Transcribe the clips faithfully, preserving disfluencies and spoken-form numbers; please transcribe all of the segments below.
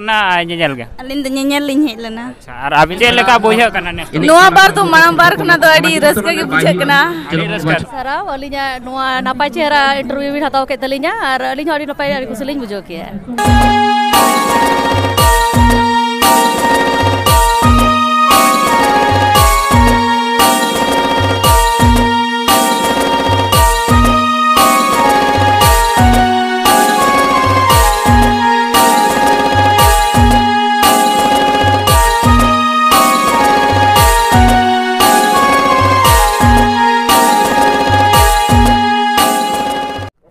ᱚᱱᱟ ᱧᱮᱧᱮᱞ ᱜᱮ᱾ ᱟᱹᱞᱤᱧ ᱫᱚ ᱧᱮᱧᱮᱞ ᱞᱤᱧ ᱦᱮᱡ ᱞᱮᱱᱟ᱾ ᱟᱪᱪᱷᱟ, ᱟᱨ ᱟᱹᱵᱤᱱ ᱪᱮᱫ ᱞᱮᱠᱟ ᱵᱩᱡᱷᱟᱹᱜ ᱠᱟᱱᱟ ᱱᱮᱥ ᱫᱚ? ᱱᱚᱣᱟ ᱵᱟᱨ ᱫᱚ ᱢᱟᱲᱟᱝ ᱵᱟᱨ ᱠᱷᱚᱱᱟᱜ ᱫᱚ ᱟᱹᱰᱤ ᱨᱟᱹᱥᱠᱟᱹ ᱜᱮ ᱵᱩᱡᱷᱟᱹᱜ ᱠᱟᱱᱟ᱾ ᱟᱹᱰᱤ ᱨᱟᱹᱥᱠᱟᱹ᱾ ᱥᱟᱨᱦᱟᱣ, ᱟᱹᱞᱤᱧᱟᱜ ᱱᱚᱣᱟ ᱱᱟᱯᱟᱭ ᱪᱮᱦᱨᱟ interview ᱵᱤᱱ ᱦᱟᱛᱟᱣ ᱠᱮᱫ ᱛᱟᱹᱞᱤᱧᱟ, ᱟᱨ ᱟᱹᱞᱤᱧ ᱦᱚᱸ ᱟᱹᱰᱤ ᱱᱟᱯᱟᱭ, ᱟᱹᱰᱤ ᱠᱩᱥᱤ ᱞᱤᱧ ᱵᱩᱡᱷᱟᱹᱣ ᱠᱮᱜᱼᱟ᱾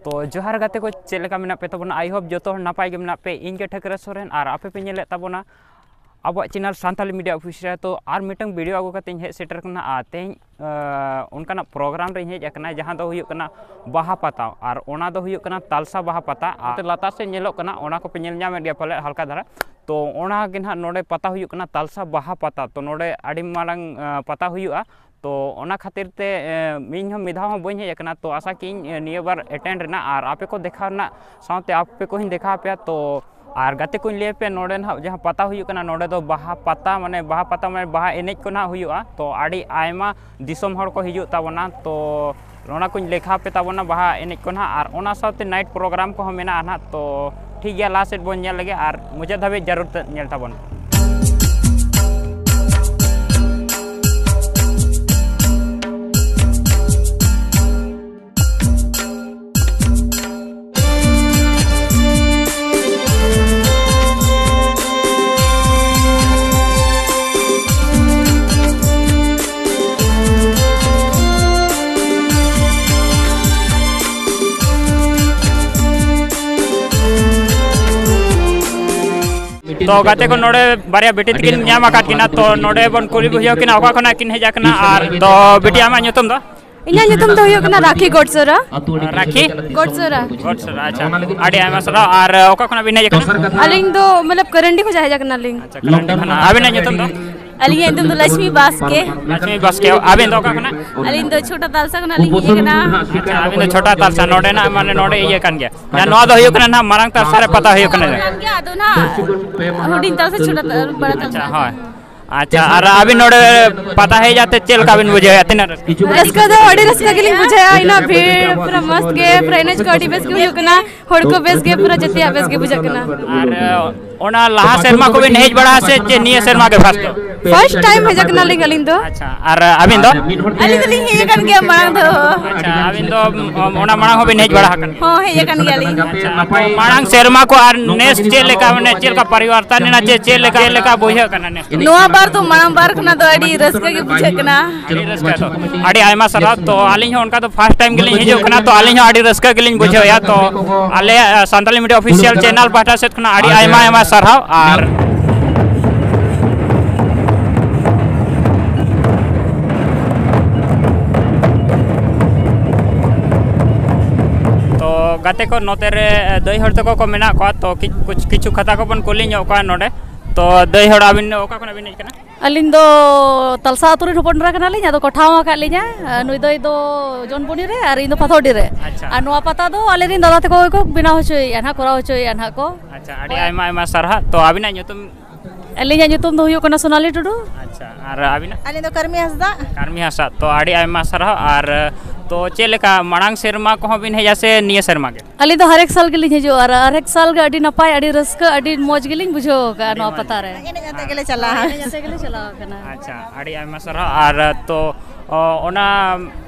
ᱛᱚ ᱡᱚᱦᱟᱨ ᱜᱟᱛᱮ ᱠᱚ, ᱪᱮᱫ ᱞᱮᱠᱟ ᱢᱮᱱᱟᱜ ᱯᱮ ᱛᱟᱵᱚᱱᱟ? I hope ᱡᱚᱛᱚ ᱦᱚᱲ ᱱᱟᱯᱟᱭ ᱜᱮ ᱢᱮᱱᱟᱜ ᱯᱮ᱾ ᱤᱧ ᱜᱮ ᱴᱷᱟᱹᱠᱨᱟᱹ ᱥᱚᱨᱮᱱ, ᱟᱨ ᱟᱯᱮ ᱯᱮ ᱧᱮᱞᱮᱫ ᱛᱟᱵᱚᱱᱟ ᱟᱵᱚᱣᱟᱜ channel Santali Media Official᱾ ᱛᱚ ᱟᱨ ᱢᱤᱫᱴᱟᱝ video ᱟᱹᱜᱩ ᱠᱟᱛᱮ ᱤᱧ ᱦᱮᱡ ᱥᱮᱴᱮᱨ ᱠᱟᱱᱟ, ᱟᱨ ᱛᱮᱦᱮᱧ, ᱟᱸ, ᱚᱱᱠᱟᱱᱟᱜ program ᱨᱮᱧ ᱦᱮᱡ ᱟᱠᱟᱱᱟ ᱡᱟᱦᱟᱸ ᱫᱚ ᱦᱩᱭᱩᱜ ᱠᱟᱱᱟ ᱵᱟᱦᱟ ᱯᱟᱛᱟ, ᱟᱨ ᱚᱱᱟ ᱫᱚ ᱦᱩᱭᱩᱜ ᱠᱟᱱᱟ ᱛᱟᱞᱥᱟ ᱵᱟᱦᱟ ᱯᱟᱛᱟ᱾ ᱟᱨ ᱞᱟᱛᱟᱨ ᱥᱮᱫ ᱧᱮᱞᱚᱜ ᱠᱟᱱᱟ, ᱚᱱᱟ ᱠᱚᱯᱮ ᱧᱮᱞ ᱧᱟᱢᱮᱫ ᱜᱮᱭᱟ ᱯᱟᱞᱮ ᱦᱟᱞᱠᱟ ᱫᱷᱟᱨᱟ᱾ ᱛᱚ ᱚᱱᱟ ᱜᱮ ᱱᱟᱦᱟᱜ ᱱᱚᱰᱮ ᱯᱟᱛᱟ ᱦᱩᱭᱩᱜ ᱠᱟᱱᱟ, ᱛᱟᱞᱥᱟ ᱵᱟᱦᱟ ᱯᱟᱛᱟ᱾ ᱛᱚ ᱱᱚᱰᱮ ᱟᱹᱰᱤ ᱢᱟᱨᱟᱝ, ᱟᱸ, ᱯᱟᱛᱟ ᱦᱩᱭᱩᱜᱼᱟ᱾ ᱛᱚ ᱚᱱᱟ ᱠᱷᱟᱹᱛᱤᱨ ᱛᱮ, ᱮ, ᱤᱧ ᱦᱚᱸ ᱢᱤᱫ ᱫᱷᱟᱣ ᱦᱚᱸ ᱵᱟᱹᱧ ᱦᱮᱡ ᱟᱠᱟᱱᱟ᱾ ᱛᱚ ᱟᱥᱟ ᱠᱤᱭᱟᱹᱧ, ᱮ, ᱱᱤᱭᱟᱹ ᱵᱟᱨ attend ᱨᱮᱱᱟᱜ ᱟᱨ ᱟᱯᱮ ᱠᱚ ᱫᱮᱠᱷᱟᱣ ᱨᱮᱱᱟᱜ ᱥᱟᱶᱛᱮ ᱟᱯᱮ ᱠᱚᱦᱚᱸᱧ ᱫᱮᱠᱷᱟᱣ ᱟᱯᱮᱭᱟ᱾ ᱛᱚ ᱟᱨ ᱜᱟᱛᱮ ᱠᱚᱧ ᱞᱟᱹᱭ ᱟᱯᱮᱭᱟ, ᱱᱚᱰᱮ ᱱᱟᱦᱟᱜ ᱡᱟᱦᱟᱸ ᱯᱟᱛᱟ ᱦᱩᱭᱩᱜ ᱠᱟᱱᱟ, ᱱᱚᱰᱮ ᱫᱚ ᱵᱟᱦᱟ ᱯᱟᱛᱟ, ᱢᱟᱱᱮ ᱵᱟᱦᱟ ᱯᱟᱛᱟ, ᱢᱟᱱᱮ ᱵᱟᱦᱟ ᱮᱱᱮᱡ ᱠᱚ ᱱᱟᱦᱟᱜ ᱦᱩᱭᱩᱜᱼᱟ᱾ ᱛᱚ ᱟᱹᱰᱤ ᱟᱭᱢᱟ ᱫᱤᱥᱚᱢ ᱦᱚᱲ ᱠᱚ ᱦᱤᱡᱩᱜ ᱛᱟᱵᱚᱱᱟ᱾ ᱛᱚ ᱚᱱᱟ ᱠᱚᱧ ᱞᱮᱠᱷᱟ ᱟᱯᱮ ᱛᱟᱵᱚᱱᱟ, ᱵᱟᱦᱟ ᱮᱱᱮᱡ ᱠᱚ ᱱᱟᱦᱟᱜ, ᱟᱨ ᱚᱱᱟ ᱥᱟᱶᱛᱮ night program ᱠᱚᱦᱚᱸ ᱢᱮᱱᱟᱜᱼᱟ ᱱᱟᱦᱟᱜ᱾ ᱛᱚ ᱴᱷᱤᱠ ᱜᱮᱭᱟ, last ᱥᱮᱫ ᱵᱚᱱ ᱧᱮᱞ ᱞᱮᱜᱮ ᱟᱨ ᱢᱩᱪᱟᱹᱫ ᱫᱷᱟᱹᱵᱤᱡ ᱡᱟᱹᱨᱩᱲ ᱛᱮ ᱧᱮᱞ ᱛᱟᱵᱚᱱ᱾ ᱛᱚ ᱜᱟᱛᱮ ᱠᱚ, ᱱᱚᱰᱮ ᱵᱟᱨᱭᱟ ᱵᱤᱴᱤ ᱛᱟᱹᱠᱤᱱ ᱧᱟᱢ ᱟᱠᱟᱫ ᱠᱤᱱᱟ, ᱛᱚ ᱱᱚᱰᱮ ᱵᱚᱱ ᱠᱩᱞᱤ ᱵᱩᱡᱷᱟᱹᱣ ᱠᱤᱱᱟ ᱚᱠᱟ ᱠᱷᱚᱱᱟᱜ ᱠᱤᱱ ᱦᱮᱡ ᱟᱠᱟᱱᱟ᱾ ᱟᱨ ᱛᱚ ᱵᱤᱴᱤ, ᱟᱢᱟᱜ ᱧᱩᱛᱩᱢ ᱫᱚ? ᱤᱧᱟᱹᱜ ᱧᱩᱛᱩᱢ ᱫᱚ ᱦᱩᱭᱩᱜ ᱠᱟᱱᱟ ᱨᱟᱠᱷᱤ ᱜᱚᱰᱥᱚᱨᱟ᱾ ᱨᱟᱠᱷᱤ? ᱜᱚᱰᱥᱚᱨᱟ᱾ ᱜᱚᱰᱥᱚᱨᱟ, ᱟᱪᱪᱷᱟ᱾ ᱟᱹᱰᱤ ᱟᱭᱢᱟ ᱥᱟᱨᱦᱟᱣ᱾ ᱟᱨ ᱚᱠᱟ ᱠᱷᱚᱱᱟᱜ ᱵᱤᱱ ᱦᱮᱡ ᱟᱠᱟᱱᱟ? ᱟᱹᱞᱤᱧ ᱫᱚ ᱢᱚᱛᱞᱚᱵ ᱠᱚᱨᱚᱱᱰᱤ ᱠᱷᱚᱱᱟᱜ ᱦᱮᱡ ᱟᱠᱟᱱᱟᱞᱤᱧ᱾ ᱟᱪᱪᱷᱟ, ᱠᱚᱨᱚᱱᱰᱤ ᱠᱷᱚᱱᱟᱜ᱾ ᱟᱹᱵᱤᱱᱟᱜ ᱧᱩᱛᱩᱢ ᱫᱚ? ᱟᱹᱞᱤᱧᱟᱜ ᱧᱩᱛᱩᱢ ᱫᱚ ᱞᱚᱪᱷᱢᱤ ᱵᱟᱥᱠᱮ᱾ ᱞᱚᱪᱷᱢᱤ ᱵᱟᱥᱠᱮ, ᱟᱵᱤᱱ ᱫᱚ ᱚᱠᱟ ᱠᱷᱚᱱᱟᱜ? ᱟᱹᱞᱤᱧ ᱫᱚ ᱪᱷᱳᱴᱟ ᱛᱟᱞᱥᱟ ᱠᱷᱚᱱᱟᱜ ᱞᱤᱧ ᱦᱮᱡ ᱟᱠᱟᱱᱟ᱾ ᱟᱪᱪᱷᱟ, ᱟᱵᱤᱱ ᱫᱚ ᱪᱷᱳᱴᱟ ᱛᱟᱞᱥᱟ ᱱᱚᱰᱮᱱᱟᱜ, ᱢᱟᱱᱮ ᱱᱚᱰᱮ ᱤᱭᱟᱹ ᱠᱟᱱ ᱜᱮᱭᱟ᱾ ᱡᱟᱦᱟᱸ ᱱᱚᱣᱟ ᱫᱚ ᱦᱩᱭᱩᱜ ᱠᱟᱱᱟ ᱱᱟᱦᱟᱜ ᱢᱟᱨᱟᱝ ᱛᱟᱞᱥᱟ ᱨᱮ ᱯᱟᱛᱟ ᱦᱩᱭᱩᱜ ᱠᱟᱱᱟ᱾ ᱠᱟᱱ ᱜᱮᱭᱟ, ᱟᱫᱚ ᱱᱟᱦᱟᱜ ᱦᱩᱰᱤᱧ ᱛᱟᱞᱥᱟ, ᱪᱷᱳᱴᱟ ᱛᱟᱞ-, ᱵᱟᱲᱟ ᱛᱟᱞᱥᱟ᱾ ᱟᱪᱪᱷᱟ, ᱦᱳᱭ᱾ ᱟᱪᱪᱷᱟ, ᱟᱨ ᱟᱹᱵᱤᱱ ᱱᱚᱰᱮ ᱯᱟᱛᱟ ᱦᱮᱡ ᱟᱛᱮ ᱪᱮᱫ ᱞᱮᱠᱟ ᱵᱤᱱ ᱵᱩᱡᱷᱟᱹᱣᱮᱫᱼᱟ? ᱛᱤᱱᱟᱹᱜ ᱨᱟᱹᱥᱠᱟᱹ? ᱨᱟᱹᱥᱠᱟᱹ ᱫᱚ ᱟᱹᱰᱤ ᱨᱟᱹᱥᱠᱟᱹ ᱜᱮᱞᱤᱧ ᱵᱩᱡᱷᱟᱹᱣᱮᱫᱼᱟ᱾ ᱤᱱᱟᱹ ᱵᱷᱤᱲ ᱯᱩᱨᱟᱹ ᱢᱚᱥᱛ ᱜᱮ, ᱯᱩᱨᱟᱹ ᱮᱱᱮᱡ ᱠᱚ ᱟᱹᱰᱤ ᱵᱮᱥ ᱜᱮ ᱦᱩᱭᱩᱜ ᱠᱟᱱᱟ, ᱦᱚᱲ ᱠᱚ ᱵᱮᱥ ᱜᱮ, ᱯᱩᱨᱟᱹ ᱡᱚᱛᱚᱭᱟᱜ ᱵᱮᱥ ᱜᱮ ᱵᱩᱡᱷᱟᱹᱜ ᱠᱟᱱᱟ᱾ ᱟᱨ, ᱚᱱᱟ ᱞᱟᱦᱟ ᱥᱮᱨᱢᱟ ᱠᱚᱵᱤᱱ ᱦᱮᱡ ᱵᱟᱲᱟ ᱥᱮ ᱪᱮ ᱱᱤᱭᱟᱹ ᱥᱮᱨᱢᱟ ᱜᱮ first? First time ᱦᱮᱡ ᱟᱠᱟᱱᱟᱞᱤᱧ ᱟᱹᱞᱤᱧ ᱫᱚ᱾ ᱟᱪᱪᱷᱟ, ᱟᱨ ᱟᱹᱵᱤᱱ ᱫᱚ? ᱟᱹᱞᱤᱧ ᱫᱚᱞᱤᱧ ᱦᱮᱡ ᱟᱠᱟᱱ ᱜᱮᱭᱟ ᱢᱟᱲᱟᱝ ᱫᱚ᱾ ᱟᱪᱪᱷᱟ, ᱟᱹᱵᱤᱱ ᱫᱚ, ᱚᱱᱟ ᱢᱟᱲᱟᱝ ᱦᱚᱸᱵᱤᱱ ᱦᱮᱡ ᱵᱟᱲᱟ ᱟᱠᱟᱱ ᱜᱮᱭᱟ? ᱦᱚᱸ, ᱦᱮᱡ ᱟᱠᱟᱱ ᱜᱮᱭᱟᱞᱤᱧ᱾ ᱟᱪᱪᱷᱟ, ᱛᱚ ᱢᱟᱲᱟᱝ ᱥᱮᱨᱢᱟ ᱠᱚ ᱟᱨ ᱱᱮᱥ ᱪᱮᱫ ᱞᱮᱠᱟ, ᱢᱟᱱᱮ ᱪᱮᱫ ᱞᱮᱠᱟ ᱯᱚᱨᱤᱵᱚᱨᱛᱚᱱ ᱮᱱᱟ, ᱪᱮ ᱪᱮᱫ ᱞᱮᱠᱟ, ᱪᱮᱫ ᱞᱮᱠᱟ ᱵᱩᱡᱷᱟᱹᱜ ᱠᱟᱱᱟ ᱱᱮᱥ? ᱱᱚᱣᱟ ᱵᱟᱨ ᱫᱚ ᱢᱟᱲᱟᱝ ᱵᱟᱨ ᱠᱷᱚᱱᱟᱜ ᱫᱚ ᱟᱹᱰᱤ ᱨᱟᱹᱥᱠᱟᱹ ᱜᱮ ᱵᱩᱡᱷᱟᱹᱜ ᱠᱟᱱᱟ᱾ ᱟᱹᱰᱤ ᱨᱟᱹᱥᱠᱟᱹ ᱛᱚ᱾ ᱟᱹᱰᱤ ᱟᱭᱢᱟ ᱥᱟᱨᱦᱟᱣ᱾ ᱛᱚ ᱟᱹᱞᱤᱧ ᱦᱚᱸ ᱚᱱᱠᱟ ᱫᱚ first time ᱜᱮᱞᱤᱧ ᱦᱤᱡᱩᱜ ᱠᱟᱱᱟ, ᱛᱚ ᱟᱹᱞᱤᱧ ᱦᱚᱸ ᱟᱹᱰᱤ ᱨᱟᱹᱥᱠᱟᱹ ᱜᱮᱞᱤᱧ ᱵᱩᱡᱷᱟᱹᱣᱮᱫᱼᱟ᱾ ᱛᱚ ᱟᱞᱮ, ᱟ, ᱥᱟᱱᱛᱟᱞᱤ media official channel ᱯᱟᱦᱴᱟ ᱥᱮᱫ ᱠᱷᱚᱱᱟᱜ ᱟᱹᱰᱤ ᱟᱭᱢᱟ, ᱟᱭᱢᱟ ᱥᱟᱨᱦᱟᱣ᱾ ᱟᱨ ᱛᱚ ᱜᱟᱛᱮ ᱠᱚ, ᱱᱚᱛᱮ ᱨᱮ ᱫᱟᱹᱭ ᱦᱚᱲ ᱛᱟᱠᱚ ᱠᱚ ᱢᱮᱱᱟᱜ ᱠᱚᱣᱟ, ᱛᱚ ᱠᱤ-, ᱠᱩᱪ-, ᱠᱤᱪᱷᱩ ᱠᱟᱛᱷᱟ ᱠᱚᱵᱚᱱ ᱠᱩᱞᱤ ᱧᱚᱜ ᱠᱚᱣᱟ ᱱᱚᱰᱮ᱾ ᱛᱚ ᱫᱟᱹᱭ ᱦᱚᱲ, ᱟᱹᱵᱤᱱ ᱚᱠᱟ ᱠᱷᱚᱱᱟᱜ ᱵᱤᱱ ᱦᱮᱡ ᱠᱟᱱᱟ? ᱟᱹᱞᱤᱧ ᱫᱚ ᱛᱟᱞᱥᱟ ᱟᱹᱛᱩ ᱨᱮᱱ ᱦᱚᱯᱚᱱ ᱮᱨᱟ ᱠᱟᱱᱟᱞᱤᱧ, ᱟᱫᱚ ᱠᱚ ᱴᱷᱟᱶ ᱟᱠᱟᱫ ᱞᱤᱧᱟ᱾ ᱟᱨ ᱱᱩᱭ ᱫᱚᱭ ᱫᱚ ᱡᱚᱱᱵᱚᱱᱤ ᱨᱮ ᱟᱨ ᱤᱧ ᱫᱚ ᱯᱟᱛᱷᱚᱰᱤ ᱨᱮ᱾ ᱟᱪᱪᱷᱟ᱾ ᱟᱨ ᱱᱚᱣᱟ ᱯᱟᱛᱟ ᱫᱚ ᱟᱞᱮᱨᱮᱱ ᱫᱟᱫᱟ ᱛᱟᱠᱚ ᱜᱮᱠᱚ ᱵᱮᱱᱟᱣ ᱦᱚᱪᱚᱭᱮᱫᱼᱟ ᱱᱟᱦᱟᱜ, ᱠᱚᱨᱟᱣ ᱦᱚᱪᱚᱭᱮᱫᱼᱟ ᱱᱟᱦᱟᱜ ᱠᱚ᱾ ᱟᱪᱪᱷᱟ, ᱟᱹᱰᱤ ᱟᱭᱢᱟ ᱟᱭᱢᱟ ᱥᱟᱨᱦᱟᱣ᱾ ᱛᱚ ᱟᱹᱵᱤᱱᱟᱜ ᱧᱩᱛᱩᱢ? ᱟᱹᱞᱤᱧᱟᱜ ᱧᱩᱛᱩᱢ ᱫᱚ ᱦᱩᱭᱩᱜ ᱠᱟᱱᱟ ᱥᱳᱱᱟᱞᱤ ᱴᱩᱰᱩ᱾ ᱟᱪᱪᱷᱟ, ᱟᱨ ᱟᱹᱵᱤᱱᱟᱜ? ᱟᱹᱞᱤᱧ ᱫᱚ ᱠᱟᱹᱨᱢᱤ ᱦᱟᱸᱥᱫᱟ᱾ ᱠᱟᱹᱨᱢᱤ ᱦᱟᱸᱥᱫᱟ᱾ ᱛᱚ ᱟᱹᱰᱤ ᱟᱭᱢᱟ ᱥᱟᱨᱦᱟᱣ᱾ ᱟᱨ ᱛᱚ ᱪᱮᱫ ᱞᱮᱠᱟ, ᱢᱟᱲᱟᱝ ᱥᱮᱨᱢᱟ ᱠᱚᱦᱚᱸ ᱵᱤᱱ ᱦᱮᱡᱼᱟ ᱥᱮ ᱱᱤᱭᱟᱹ ᱥᱮᱨᱢᱟ ᱜᱮ? ᱟᱹᱞᱤᱧ ᱫᱚ ᱦᱟᱨᱮᱠ ᱥᱟᱞ ᱜᱮᱞᱤᱧ ᱦᱤᱡᱩᱜᱼᱟ ᱟᱨ ᱦᱟᱨᱮᱠ ᱥᱟᱞ ᱜᱮ ᱟᱹᱰᱤ ᱱᱟᱯᱟᱭ, ᱟᱹᱰᱤ ᱨᱟᱹᱥᱠᱟᱹ, ᱟᱹᱰᱤ ᱢᱚᱡᱽ ᱜᱮᱞᱤᱧ ᱵᱩᱡᱷᱟᱹᱣ ᱟᱠᱟᱫᱼᱟ ᱱᱚᱣᱟ ᱯᱟᱛᱟ ᱨᱮ᱾ ᱮᱱᱮᱡ ᱟᱛᱮ ᱜᱮᱞᱮ ᱪᱟᱞᱟᱜᱼᱟ᱾ ᱮᱱᱮᱡ ᱟᱛᱮ ᱜᱮᱞᱮ ᱪᱟᱞᱟᱣ ᱟᱠᱟᱱᱟ᱾ ᱟᱪᱪᱷᱟ, ᱟᱹᱰᱤ ᱟᱭᱢᱟ ᱥᱟᱨᱦᱟᱣ᱾ ᱟᱨ ᱛᱚ, ᱚ, ᱚᱱᱟ,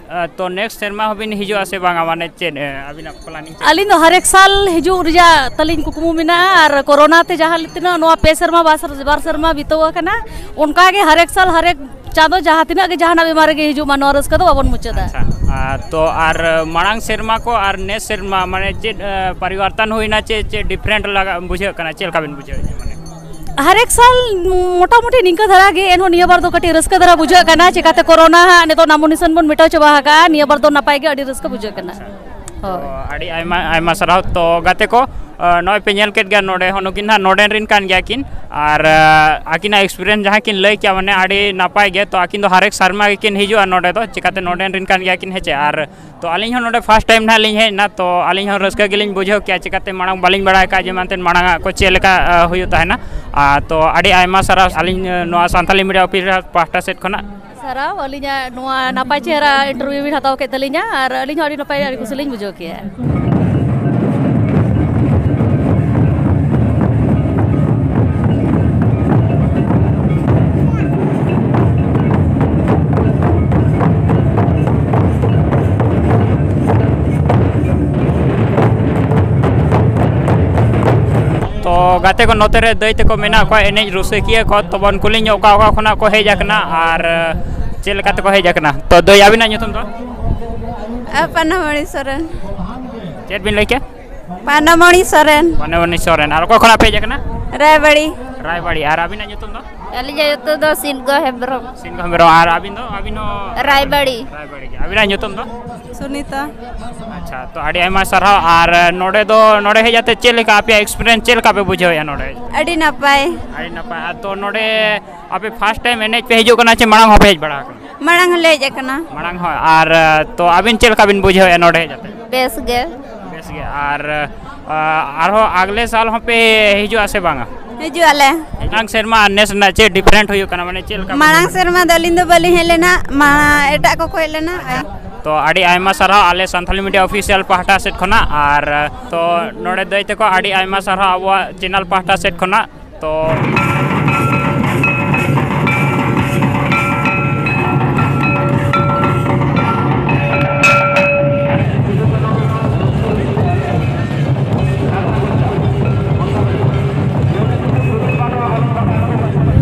ᱟ, ᱛᱚ next ᱥᱮᱨᱢᱟ ᱦᱚᱸᱵᱤᱱ ᱦᱤᱡᱩᱜᱼᱟ ᱥᱮ ᱵᱟᱝᱟ? ᱢᱟᱱᱮ ᱪᱮᱫ, ᱮ, ᱟᱹᱵᱤᱱᱟᱜ planning ᱪᱮᱫ? ᱟᱹᱞᱤᱧ ᱫᱚ ᱦᱟᱨᱮᱠ ᱥᱟᱞ ᱦᱤᱡᱩᱜ ᱨᱮᱭᱟᱜ ᱛᱟᱹᱞᱤᱧ ᱠᱩᱠᱢᱩ ᱢᱮᱱᱟᱜᱼᱟ, ᱟᱨ ᱠᱳᱨᱳᱱᱟ ᱛᱮ ᱡᱟᱦᱟᱸ ᱛᱤᱱᱟᱹᱜ ᱱᱚᱣᱟ ᱯᱮ ᱥᱮᱨᱢᱟ, ᱵᱟᱨ ᱥᱮᱨ-, ᱵᱟᱨ ᱥᱮᱨᱢᱟ ᱵᱤᱛᱟᱹᱣ ᱟᱠᱟᱱᱟ, ᱚᱱᱠᱟ ᱜᱮ ᱦᱟᱨᱮᱠ ᱥᱟᱞ, ᱦᱟᱨᱮᱠ ᱪᱟᱸᱫᱚ ᱡᱟᱦᱟᱸ ᱛᱤᱱᱟᱹᱜ ᱜᱮ ᱡᱟᱦᱟᱱᱟᱜ ᱵᱤᱢᱟᱨ ᱨᱮᱜᱮ ᱦᱤᱡᱩᱜ ᱢᱟ, ᱱᱚᱣᱟ ᱨᱟᱹᱥᱠᱟᱹ ᱫᱚ ᱵᱟᱵᱚᱱ ᱢᱩᱪᱟᱹᱫᱟ᱾ ᱟᱪᱪᱷᱟ, ᱟᱨ ᱛᱚ ᱟᱨ ᱢᱟᱲᱟᱝ ᱥᱮᱨᱢᱟ ᱠᱚ ᱟᱨ ᱱᱮᱥ ᱥᱮᱨᱢᱟ, ᱢᱟᱱᱮ ᱪᱮᱫ, ᱮ, ᱯᱚᱨᱤᱵᱚᱨᱛᱚᱱ ᱦᱩᱭᱱᱟ, ᱪᱮᱫ, ᱪᱮᱫ different ᱞᱟᱜᱟ-, ᱵᱩᱡᱷᱟᱹᱜ ᱠᱟᱱᱟ? ᱪᱮᱫ ᱞᱮᱠᱟ ᱵᱤᱱ ᱵᱩᱡᱷᱟᱹᱣᱮᱫᱼᱟ ᱢᱟᱱᱮ? ᱦᱟᱨᱮᱠ ᱥᱟᱞ ᱢᱚᱴᱟᱢᱩᱴᱤ ᱱᱤᱝᱠᱟᱹ ᱫᱷᱟᱨᱟ ᱜᱮ, ᱮᱱᱦᱚᱸ ᱱᱤᱭᱟᱹ ᱵᱟᱨ ᱫᱚ ᱠᱟᱹᱴᱤᱡ ᱨᱟᱹᱥᱠᱟᱹ ᱫᱷᱟᱨᱟ ᱵᱩᱡᱷᱟᱹᱜ ᱠᱟᱱᱟ, ᱪᱮᱠᱟᱛᱮ ᱠᱳᱨᱳᱱᱟ ᱦᱟᱸᱜ ᱱᱤᱛᱚᱜ ᱱᱟᱢᱚ ᱱᱤᱥᱟᱱ ᱵᱚᱱ ᱢᱮᱴᱟᱣ ᱪᱟᱵᱟ ᱟᱠᱟᱫᱼᱟ᱾ ᱱᱤᱭᱟᱹ ᱵᱟᱨ ᱫᱚ ᱱᱟᱯᱟᱭ ᱜᱮ, ᱟᱹᱰᱤ ᱨᱟᱹᱥᱠᱟᱹ ᱵᱩᱡᱷᱟᱹᱜ ᱠᱟᱱᱟ᱾ ᱦᱳᱭ᱾ ᱛᱚ, ᱟᱹᱰᱤ ᱟᱭᱢᱟ, ᱟᱭᱢᱟ ᱥᱟᱨᱦᱟᱣ᱾ ᱛᱚ, ᱜᱟᱛᱮ ᱠᱚ, ᱱᱚᱜᱼᱚᱭ ᱯᱮ ᱧᱮᱞ ᱠᱮᱫ ᱜᱮᱭᱟ, ᱱᱚᱰᱮ ᱦᱚᱸ ᱱᱩᱠᱤᱱ ᱦᱟᱸᱜ ᱱᱚᱰᱮᱱ ᱨᱤᱱ ᱠᱟᱱ ᱜᱮᱭᱟ ᱠᱤᱱ᱾ ᱟᱨ ᱟᱹᱠᱤᱱᱟᱜ ᱮᱠᱥᱯᱤᱨᱤᱭᱮᱱᱥ ᱡᱟᱦᱟᱸ ᱠᱤᱱ ᱞᱟᱹᱭ ᱠᱮᱜᱼᱟ, ᱢᱟᱱᱮ ᱟᱹᱰᱤ ᱱᱟᱯᱟᱭ ᱜᱮ᱾ ᱛᱚ ᱟᱹᱠᱤᱱ ᱫᱚ ᱦᱟᱨᱮᱠ ᱥᱮᱨᱢᱟ ᱜᱮᱠᱤᱱ ᱦᱤᱡᱩᱜᱼᱟ ᱱᱚᱰᱮ ᱫᱚ, ᱪᱤᱠᱟᱹᱛᱮ ᱱᱚᱰᱮᱱ ᱨᱤᱱ ᱠᱟᱱ ᱜᱮᱭᱟ ᱠᱤᱱ, ᱦᱮᱸ ᱪᱮ? ᱟᱨ ᱛᱚ ᱟᱹᱞᱤᱧ ᱦᱚᱸ ᱱᱚᱰᱮ ᱯᱷᱟᱥᱴ ᱴᱟᱭᱤᱢ ᱱᱟᱦᱟᱜ ᱞᱤᱧ ᱦᱮᱡ ᱮᱱᱟ, ᱛᱚ ᱟᱹᱞᱤᱧ ᱦᱚᱸ ᱨᱟᱹᱥᱠᱟᱹ ᱜᱮᱞᱤᱧ ᱵᱩᱡᱷᱟᱹᱣ ᱠᱮᱜᱼᱟ, ᱪᱤᱠᱟᱹᱛᱮ ᱢᱟᱲᱟᱝ ᱵᱟᱹᱞᱤᱧ ᱵᱟᱲᱟᱭ ᱠᱟᱜᱼᱟ ᱡᱮ ᱢᱮᱱᱛᱮ ᱢᱟᱲᱟᱝ ᱟᱜ ᱠᱚ ᱪᱮᱫ ᱞᱮᱠᱟ ᱦᱩᱭᱩᱜ ᱛᱟᱦᱮᱱᱟ᱾ ᱟᱨ ᱛᱚ ᱟᱹᱰᱤ ᱟᱭᱢᱟ ᱥᱟᱨᱦᱟᱣ ᱟᱹᱞᱤᱧ ᱱᱚᱣᱟ ᱥᱟᱱᱛᱟᱞᱤ ᱢᱤᱰᱤᱭᱟ ᱚᱯᱷᱤᱥ ᱯᱟᱦᱴᱟ ᱥᱮᱫ ᱠᱷᱚᱱᱟᱜ᱾ ᱥᱟᱨᱦᱟᱣ, ᱟᱹᱞᱤᱧᱟᱜ ᱱᱚᱣᱟ ᱱᱟᱯᱟᱭ ᱪᱮᱦᱨᱟ ᱤᱱᱴᱟᱨᱵᱷᱤᱭᱩ ᱵᱤᱱ ᱦᱟᱛᱟᱣ ᱠᱮᱫ ᱛᱟᱹᱞᱤᱧᱟ, ᱟᱨ ᱟᱹᱞᱤᱧ ᱦᱚᱸ ᱟᱹᱰᱤ ᱱᱟᱯᱟᱭ, ᱟᱹᱰᱤ ᱠᱩᱥᱤ ᱞᱤᱧ ᱵᱩᱡᱷᱟᱹᱣ ᱠᱮᱜᱼᱟ᱾ ᱛᱚ ᱜᱟᱛᱮ ᱠᱚ, ᱱᱚᱛᱮ ᱨᱮ ᱫᱟᱹᱭ ᱛᱟᱠᱚ ᱢᱮᱱᱟᱜ ᱠᱚᱣᱟ, ᱮᱱᱮᱡ ᱨᱩᱥᱤᱠᱤᱭᱟᱹ ᱠᱚ, ᱛᱚᱵᱚᱱ ᱠᱩᱞᱤ ᱧᱚᱜ ᱠᱚᱣᱟ ᱚᱠᱟ ᱠᱷᱚᱱᱟᱜ ᱠᱚ ᱦᱮᱡ ᱟᱠᱟᱱᱟ ᱟᱨ ᱪᱮᱫ ᱞᱮᱠᱟ ᱛᱮᱠᱚ ᱦᱮᱡ ᱟᱠᱟᱱᱟ᱾ ᱛᱚ ᱫᱟᱹᱭ, ᱟᱹᱵᱤᱱᱟᱜ ᱧᱩᱛᱩᱢ ᱫᱚ? ᱟᱨ ᱯᱟᱱᱟᱢᱚᱬᱤ ᱥᱚᱨᱮᱱ᱾ ᱪᱮᱫ ᱵᱤᱱ ᱞᱟᱹᱭ ᱠᱮᱫ? ᱯᱟᱱᱟᱢᱚᱬᱤ ᱥᱚᱨᱮᱱ᱾ ᱯᱟᱱᱟᱢᱚᱬᱤ ᱥᱚᱨᱮᱱ᱾ ᱟᱨ ᱚᱠᱟ ᱠᱷᱚᱱᱟᱜ ᱯᱮ ᱦᱮᱡ ᱟᱠᱟᱱᱟ? ᱨᱟᱭᱵᱟᱲᱤ᱾ ᱨᱟᱭᱵᱟᱲᱤ᱾ ᱟᱨ ᱟᱹᱵᱤᱱᱟᱜ ᱧᱩᱛᱩᱢ ᱫᱚ? ᱟᱹᱞᱤᱧᱟᱜ ᱧᱩᱛᱩᱢ ᱫᱚ ᱥᱤᱱᱜᱚ ᱦᱮᱢᱵᱨᱚᱢ᱾ ᱥᱤᱱᱜᱚ ᱦᱮᱢᱵᱨᱚᱢ᱾ ᱟᱨ ᱟᱹᱵᱤᱱ ᱫᱚ? ᱟᱹᱵᱤᱱ ᱦᱚᱸ? ᱨᱟᱭᱵᱟᱲᱤ᱾ ᱨᱟᱭᱵᱟᱲᱤ ᱜᱮ᱾ ᱟᱹᱵᱤᱱᱟᱜ ᱧᱩᱛᱩᱢ ᱫᱚ? ᱥᱩᱱᱤᱛᱟ᱾ ᱟᱪᱪᱷᱟ, ᱛᱚ ᱟᱹᱰᱤ ᱟᱭᱢᱟ ᱥᱟᱨᱦᱟᱣ᱾ ᱟᱨ ᱱᱚᱰᱮ ᱫᱚ, ᱱᱚᱰᱮ ᱦᱮᱡ ᱠᱟᱛᱮ ᱪᱮᱫ ᱞᱮᱠᱟ ᱟᱯᱮᱭᱟᱜ ᱮᱠᱥᱯᱤᱨᱤᱭᱮᱱᱥ, ᱪᱮᱫ ᱞᱮᱠᱟ ᱯᱮ ᱵᱩᱡᱷᱟᱹᱣᱮᱫᱼᱟ ᱱᱚᱰᱮ? ᱟᱹᱰᱤ ᱱᱟᱯᱟᱭ᱾ ᱟᱹᱰᱤ ᱱᱟᱯᱟᱭ᱾ ᱟᱨ ᱛᱚ ᱱᱚᱰᱮ ᱟᱯᱮ ᱯᱷᱟᱥᱴ ᱴᱟᱭᱤᱢ ᱮᱱᱮᱡ ᱯᱮ ᱦᱤᱡᱩᱜ ᱠᱟᱱᱟ ᱪᱮ ᱢᱟᱲᱟᱝ ᱦᱚᱸᱯᱮ ᱦᱮᱡ ᱵᱟᱲᱟ ᱟᱠᱟᱱᱟ? ᱢᱟᱲᱟᱝ ᱦᱚᱸᱞᱮ ᱦᱮᱡ ᱟᱠᱟᱱᱟ᱾ ᱢᱟᱲᱟᱝ ᱦᱚᱸ᱾ ᱟᱨ ᱛᱚ ᱟᱹᱵᱤᱱ ᱪᱮᱫ ᱞᱮᱠᱟ ᱵᱤᱱ ᱵᱩᱡᱷᱟᱹᱣᱮᱫᱼᱟ ᱱᱚᱰᱮ ᱦᱮᱡ ᱠᱟᱛᱮ? ᱵᱮᱥ ᱜᱮ᱾ ᱵᱮᱥ ᱜᱮ᱾ ᱟᱨ ᱟᱨᱦᱚᱸ ᱟᱜᱽᱞᱮ ᱥᱟᱞ ᱦᱚᱸᱯᱮ ᱦᱤᱡᱩᱜᱼᱟ ᱥᱮ ᱵᱟᱝᱟ? ᱦᱤᱡᱩᱜ ᱟᱞᱮ᱾ ᱢᱟᱲᱟᱝ ᱥᱮᱨᱢᱟ ᱟᱨ ᱱᱮᱥ ᱨᱮᱱᱟᱜ ᱪᱮᱫ ᱰᱤᱯᱷᱟᱨᱮᱱᱴ ᱦᱩᱭᱩᱜ ᱠᱟᱱᱟ, ᱢᱟᱱᱮ ᱪᱮᱫ ᱞᱮᱠᱟ? ᱢᱟᱲᱟᱝ ᱥᱮᱨᱢᱟ ᱫᱚ ᱟᱹᱞᱤᱧ ᱫᱚ ᱵᱟᱹᱞᱤᱧ ᱦᱮᱡ ᱞᱮᱱᱟ, ᱢᱟ-, ᱮᱴᱟᱜ ᱠᱚᱠᱚ ᱦᱮᱡ ᱞᱮᱱᱟ᱾ ᱛᱚ ᱟᱹᱰᱤ ᱟᱭᱢᱟ ᱥᱟᱨᱦᱟᱣ ᱟᱞᱮ ᱥᱟᱱᱛᱷᱟᱞᱤ ᱢᱤᱰᱤᱭᱟ ᱚᱯᱷᱤᱥᱤᱭᱟᱞ ᱯᱟᱦᱴᱟ ᱥᱮᱫ ᱠᱷᱚᱱᱟᱜ, ᱟᱨ ᱛᱚ ᱱᱚᱰᱮ ᱫᱟᱹᱭ ᱛᱟᱠᱚ ᱟᱹᱰᱤ ᱟᱭᱢᱟ ᱥᱟᱨᱦᱟᱣ ᱟᱵᱚᱣᱟᱜ ᱪᱮᱱᱮᱞ ᱯᱟᱦᱴᱟ ᱥᱮᱫ ᱠᱷᱚᱱᱟᱜ᱾ ᱛᱚ